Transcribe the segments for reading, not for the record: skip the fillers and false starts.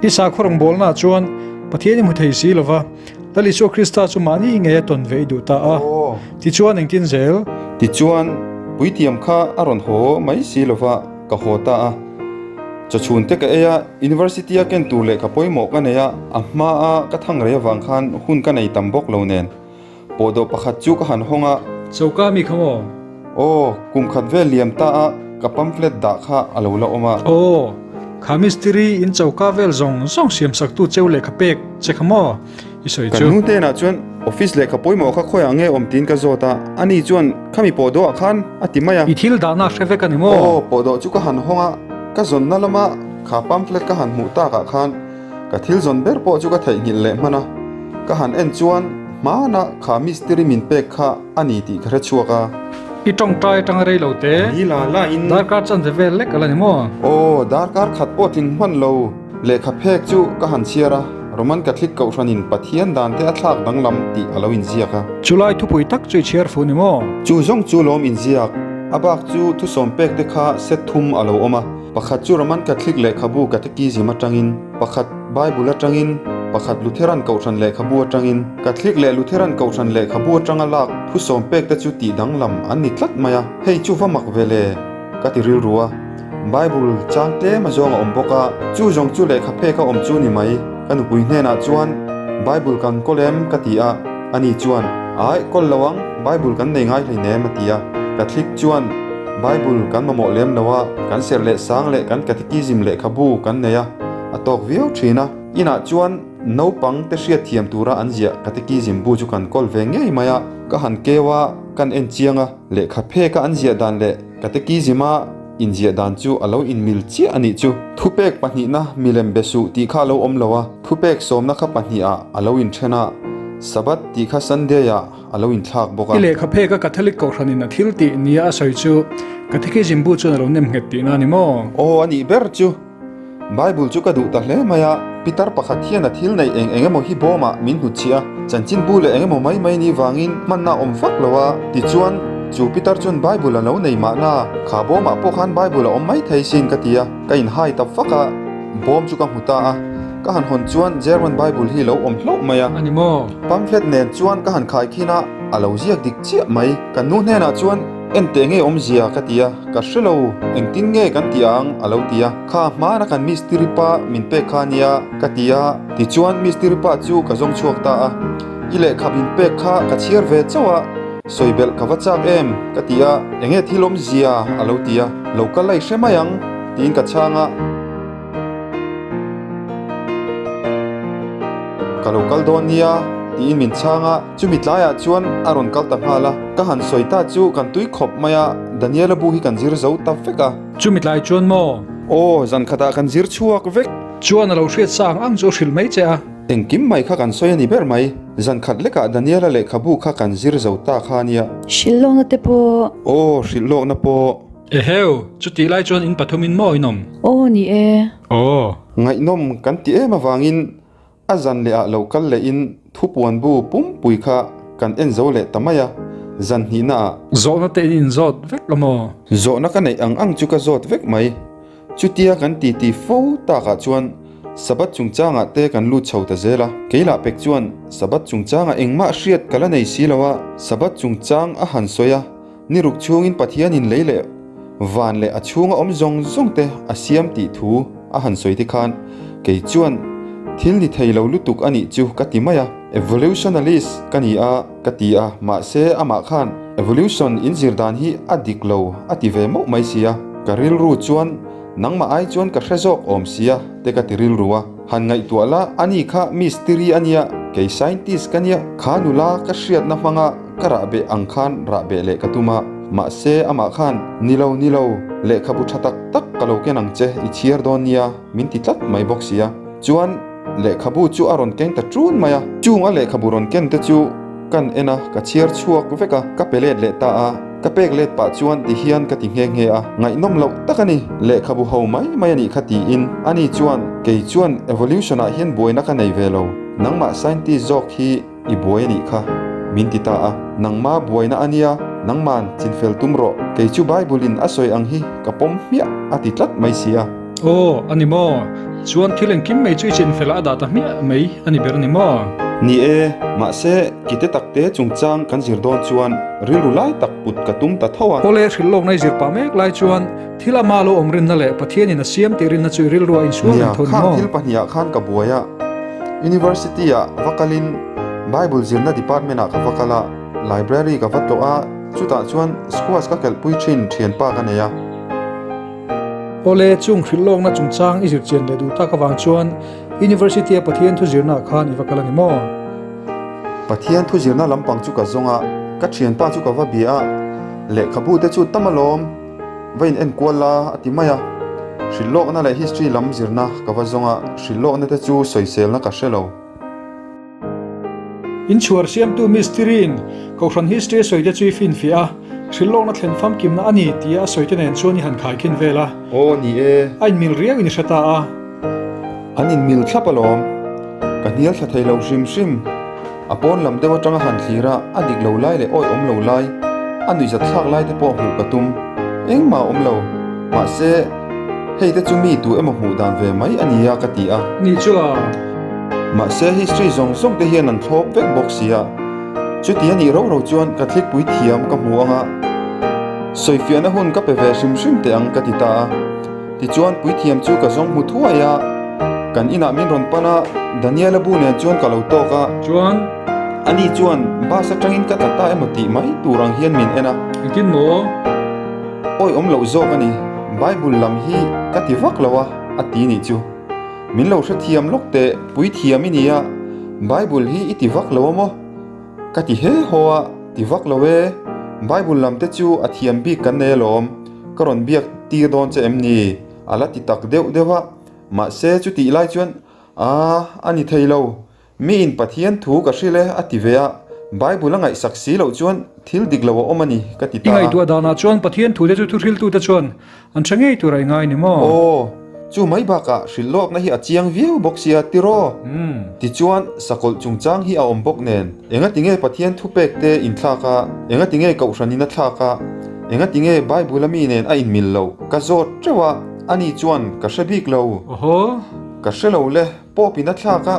I sakhaw rawngbawlnaah chuan Pathian i hmu thei si lo va, Lal Isua Krista chu mahni ngei a tawn ve i duh ta a. Tichuan engtin zel? Tichuan, puithiam kha a rawn haw mai si lo va, ka haw ta a. Chawchhun te ka ei a, University a ken tur lehkha pawimawh ka nei a, a hmaa ka thang rei avang khan hun ka nei tam bawk lo nen. Pawhdawh pakhat chu ka han hawng a. Choka mi kha maw? Aw, kum khat vel liam ta a, ka pamphlet dah kha a lo la awm a. Aw, kha mistiri in choka vel zawng zawng siam saktu cheu lehkha pek che kha maw? I sawi chu. Kan nu hnenah chuan office lehkha pawimawh kha khawiah nge awm tiin ka zawt a, ani chuan khami pawhdawhah khan a ti mai a. I thil dahna hre vek a ni maw? Aw, pawhdawh chu ka han hawng a, ka zawnna lama kha pamphlet ka han hmuh takah khan Ka thil zawn ber pawh chu ka theihnghilh leh hman a, ka han en chuan hmana kha mistiri min pek kha a ni tih ka hre chhuak a. I tawngtai atanga rei lo te. Ni la la in. Darkar chanve vel lek a la ni maw? Aw, darkar khat pawh tling hman lo. Lehkha phek chu ka han chhiar a, Roman Catholic Kohhranin Pathian dan te a thlak danglam tih a lo inziak a. Chulai thupui tak chu i chhiar fu ni maw? Chu zawng chu lawm inziak. A bak chu thusawm pek te kha set thum a lo awm a. Pakhat chu Roman Catholic lehkhabu Catechism atangin, pakhat Bible atangin, pakhat Lutheran Kohhran lehkhabu atangin. Catholic leh Lutheran Kohhran lehkhabu atanga lak thusawm pek te chu tih danglam an ni tlat mai a, hei chu va mak ve le ka ti rilru a. Bible chang tlem a zawng a awm bawk a, chu zawng chu lehkha phek a awm chu ni mai. Ka nupui hnenah chuan Bible kan kawl em ka ti a, ani chuan, Aih, kawl lo ang, Bible kan nei ngai hleinem a ti a. Catholic chuan Bible kan mamawh lem lo a, kan serh leh sang leh kan catechism lehkhabu kan nei a, a tawk viau thin a. Inah chuan naupang te hriatthiam tura an ziah catechism bu chu kan kawl ve ngei mai a, ka han keu a, kan en chiang a, lehkha pheka an ziah dan leh catechism a inziah dan chu a lo inmil chiah a nih chu. Thupek pahnihna milem be suh tih kha a lo awm lo a, thupek sawmna kha pahnihah a lo inthen a, Sabbath tih kha Sunday ah a lo inthlak bawk a. I lehkha phek a Catholic Kohhranin a thil tih nia a sawi chu Catechism bu chuan a lo nem nghet tihna a ni maw? Aw a nih ber chu. Bible chu ka duh ta hle mai a, pitar pakhat hian a thil neih eng eng emaw hi bawmah min hnutchhiah a, chanchin bu leh eng emaw mai mai ni vangin hmanna a awm vak lo a, tichuan chu pitar chuan Bible a lo nei mahna, kha bawmah pawh khan Bible a awm mai thei sin ka ti a, ka inhai ta vak a, bawm chu ka hmu ta a. Ka han hawn chuan German Bible hi lo awm hlauh mai a. A ni maw? Pamphlet nen chuan ka han khai khin a, a lo ziak dik chiah mai. Kan nu hnenah chuan, Enteh nge awmzia? ka ti a, Ka hre lo, engtin nge kan ti ang? a lo ti a. Kha hmana kan mistiri pa min pek kha nia, ka ti a. Tichuan mistiri pa chu ka zawng chhuak ta a, I lehkha min pek kha ka chhiar ve chauh a, sawi belh ka va chak em? ka ti a. Enge thil awmzia? a lo ti a. Lo kal la i hre mai ang, tiin ka chhang a. Ka lo kal dawn nia tiin min chhang a, chumi tlaiah chuan a rawn kal ta nghal a, ka han sawi ta chu kan tui khawp mai a, Daniela bu hi kan zir zo ta vek a. Chumi tlai chuan maw? Aw, zan khatah kan zir chhuak vek. Chuan a lo hriat sang ang chu a hrilh mai che a. Engkim mai kha kan sawi a ni ber mai, zan khat lekah Daniela lehkhabu kha kan zir zo ta kha nia. Hrilh lawkna te pawh. Aw, hrilh lawkna pawh. Eheu, chutih lai chuan in pathumin maw in awm? Aw ni e. Aw. Ngaihnawm kan ti em avangin a zan leh ah lo kal lehin thupuan bu pumpui kha kan en zo leh ta mai a, zan hnihna ah. Zawhna te in inzawt vek a maw? Zawhna ka neih ang ang chu ka zawt vek mai. Chutia kan titi fo takah chuan Sabbath chungchangah te kan lut chho ta zel a, keilah pek chuan Sabbath chungchangah engmah hriat ka la nei si lo a, Sabbath chungchang a han sawi a, Ni ruk chhungin Pathianin lei leh van leh a chhunga awm zawng zawng te a siam tih thu a han sawi te khan kei chuan thil ni thei lo lutuk a nih chu ka ti mai a. Evolutionalist ka ni a ka ti a, mahse amah khan evolution inzir dan hi a dik lo a ti ve mauh mai sia. Ka rilru chuan nangmah ai chuan ka hre zawk awm sia te ka ti rilru a. Han ngaihtuah la, ani kha mistiri a nia, kei scientist ka nia, kha nula ka hriatna hmanga Ka rah beh ang khan rah beh leh ka tum a, mahse amah khan, Ni lo, ni lo, lehkhabu tha tak tak ka lo ken ang che, i chhiar dawn nia, min ti tlat mai bawk sia. Chuan, lehkhabu chu a rawn keng ta ṭun mai a. Chung a lehkhabu rawn ken te chu kan en a, ka chhiar chhuak vek a, ka pe let leh ta a. Ka pek let pah chuan ti hian ka ti nghe nghe a, ngaihnawm loh tak a ni, lehkhabu ho mai mai a nih kha tiin. Ani chuan, Kei chuan evolution ah hian buaina ka nei ve lo, nangmah scientist zawk hi, I buai a nih kha, min ti ta a. Nangma buaina a nia, nangman chinfel tum rawh. Kei chu Bible-in a sawi ang hi ka pawm hmiah a ti tlat mai si a. Aw, a ni maw? Chuan thil engkim mai chu i chinfelah a dah ta hmiah mai a ni ber a ni maw? Ni e, mahse, kite takte chungchang kan zir dawn chuan rilru lai tak put ka tum ta tho a. Awle, hrilh lawkna i zir pah mek lai chuan thil ama lo awm rinna leh Pathianin a siam tih rinna chu i rilru a insual Nia, reng tho a ni khang maw? thil pahnihah khan ka buai a. University-ah va kalin Bible zirna department-ah ka va kal a, library ka va tlawh a, chutah chuan squash ka kelhpui thin thianpa ka nei a. Awle, chung hrilh lawkna chungchang i zirchian leh duh tak avang chuan University-a Pathian thu zirnaah khan i va kal a ni maw? Pathian thu zirna lampang chu ka zawng a, ka thianpa chu ka va bia a, lehkhabu te chu tam alawm, va in enkual la a ti mai a. Hrilh lawkna leh history lam zirna ka va zawng a, hrilh lawkna te chu sawiselna ka hre lo. Inchhuar siamtu Mistiriin Kohhran history a sawite chu i finfiah a, hrilhlawkna thlen famkimna a ni tia a sawite nen chuan i han khaikhin vel a. Aw ni e. A inmil riau in i hre ta a. An inmil thlap alawm. Ka hnial thla thei lo hrim hrim. A pawn lam deuh atanga han thlir a, a dik lo lai leh awi awm lo lai, a nuihzat thlak lai te pawh hmuh ka tum. Engmah a awm lo. Mahse, hei te chu mi tu emaw hmuh dan ve mai a nia ka ti a. Ni chu a. Mahse history zawng zawng te hian an thlawp vek bawk si a, chuti a nih ro ro chuan ka thlikpui thiam ka hmu ang a, sawifiahna hun ka pe ve hrim hrim teh ang ka ti ta a. Tichuan puithiam chu ka zawng hmu thuai a, kan inah min rawn pan a, Daniela bu nen chuan ka lo tawk a. Chuan? Ani chuan bus atangin ka tla ta emaw tih mai tur ang hian min en a. Engtin maw? Awi awm loh zawk a ni, Bible lam hi ka ti vak lo a, a ti nih chu. Min lo hrethiam lawk teh, puithiam i nia, Bible hi i ti vak lo a maw? Ka ti he haw a, ti vak lo e, Bible lam te chu a thiam bik kan nei alawm, ka rawn biak tir dawn che em ni? A la ti tak deuh deuh a, mahse chutih lai chuan, Aa, a ni thei lo, Miin Pathian thu ka hrilh e a ti ve a, Bible a ngaihsak si loh chuan thil dik lo a awm a ni ka ti I ta a. ngaihtuah danah chuan Pathian thute chu thuhriltute chuan an hre ngei tur a i ngai ni maw? Aw, chu mai bakah hrilh lawkna hi a chiang viau bawk sia tiraw? Tichuan, sakawlh chungchang hi a awm bawk nen, engati nge Pathian thupek te inthlak a, engati nge Kohhranin a thlak a, engati nge Bible a mi nen a inmil loh? Ka zawt teuh a, ani chuan ka hre bik lo. Awhaw. Ka hre lo le. Pawp in a thlak a,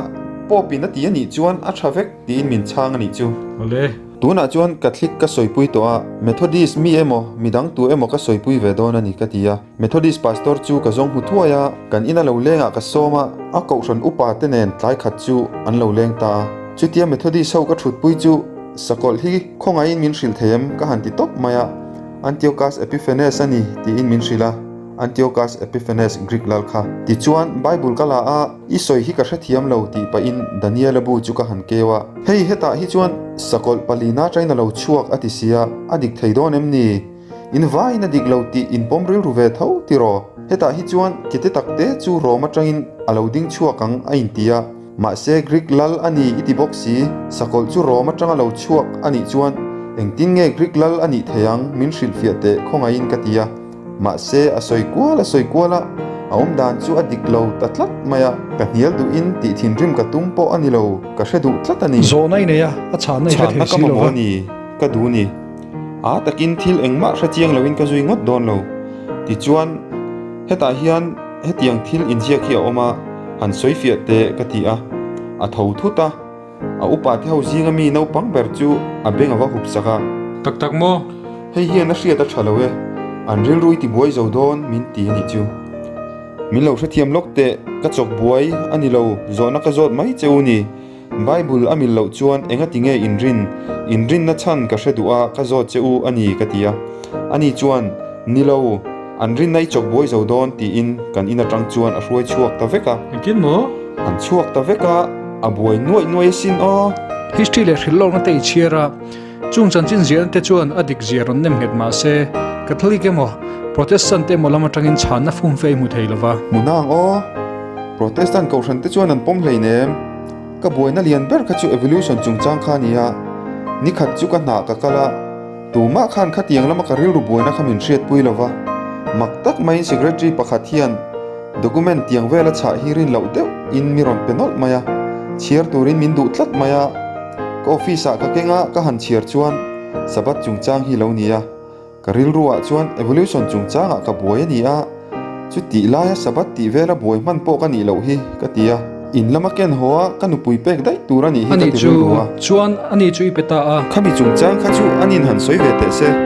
pawp in a ti a nih chuan a tha vek tiin min chhang a nih chu. Awle. Tunah chuan Catholic ka sawipui tawh a, Methodist mi emaw, midang tu emaw ka sawipui ve dawn a ni ka ti a. Methodist pastor chu ka zawng hmu thuai a, kan ina lo lengah ka sawm a, a kohhran upa te nen tlai khat chu an lo leng ta a. Chutia Methodist ho ka thutpui chu sakawlh hi khawngaihin min hrilh thei em ka han ti tawp mai a, Antiochus Epiphanes a ni tiin min hrilh a. Antiochus Epiphanes Greek lal kha. Tichuan, Bible ka la a, i sawi hi ka hrethiam lo tih pahin Daniela bu chu ka han keu a. Hei hetah hi chuan sakawlh palina China lo chhuak a ti sia, a dik thei dawn em ni? In vaiin a dik lo tih in pawm rilru ve tho tiraw? Hetah hi chuan kete takte chu Rome atangin a lo ding chhuak ang a inti a, mahse Greek lal a ni i ti bawk si, sakawlh chu Rome atanga lo chhuak a nih chuan engtin nge Greek lal a nih thei ang min hrilhfiah teh khawngaihin ka ti a. Mahse, a sawi kual a sawi kual a, a awm dan chu a dik lo ta tlat mai a, ka hnial duhin tih thinrim ka tum pawh a ni lo, ka hre duh tlat a ni. Zawhna i nei a, a chhanna i hre Chhanna thei ka si lo mamawh va. a ni, ka duh ni. A takin thil engmah hre chiang loin ka zui ngawt dawn lo. Tichuan, hetah hian hetiang thil inziak hi a awm a, han sawi fiah teh ka ti a, a tho thut a. A upa te ho zinga mi naupang ber chu a beng a va hup sak a. Tak tak maw? Hei hian a hriat a tha lo e, an rilru i tibuai zo dawn min ti a nih chu. Min lo hrethiam lawk teh, ka chawk buai a ni lo, zawhna ka zawt mai che u ni. Bible a mil loh chuan engati nge in rin? In rinna chhan ka hre duh a, ka zawt che u a ni ka ti a. Ani chuan, Ni lo, an rinna i chawk buai zo dawn tiin kan in atang chuan a hruai chhuak ta vek a. Engtin maw? An chhuak ta vek a, a buai nuaih nuaih asin aw. History leh hrilhlawkna te i chhiar a, chung chanchin ziahna te chuan a dik zia rawn nem nghet mah se, Catholic emaw, Protestant emaw lam atangin chhanna fumfe i hmu thei lo va. Hmu nang aw. Protestant kohhran te chuan an pawm hleinem. Ka buaina lian ber kha chu evolution chungchang kha a ni a, nikhat chu ka hnah ka kal a, Tumah khan khatiang lama ka rilru buaina kha min hriatpui lo va, mak tak maiin secretary pakhat hian document tiang vela chhah hi rin loh deuh in mi rawn pe nawlh mai a, chhiar turin min duh tlat mai a, ka office ah ka keng a ka han chhiar chuan Sabbath chungchang hi lo ni a, ka rilru ah chuan evolution chungchang ah ka buai a ni a. Chutih laia Sabbath tih vela buai hman pawh ka nih loh hi, ka ti a. In lama ken haw a, ka nupui pek daih tur a nih hi ka Ani ti chu, rilru a. chuan ani chu i pe ta a. Khami chungchang kha chu an in han sawi ve teh se.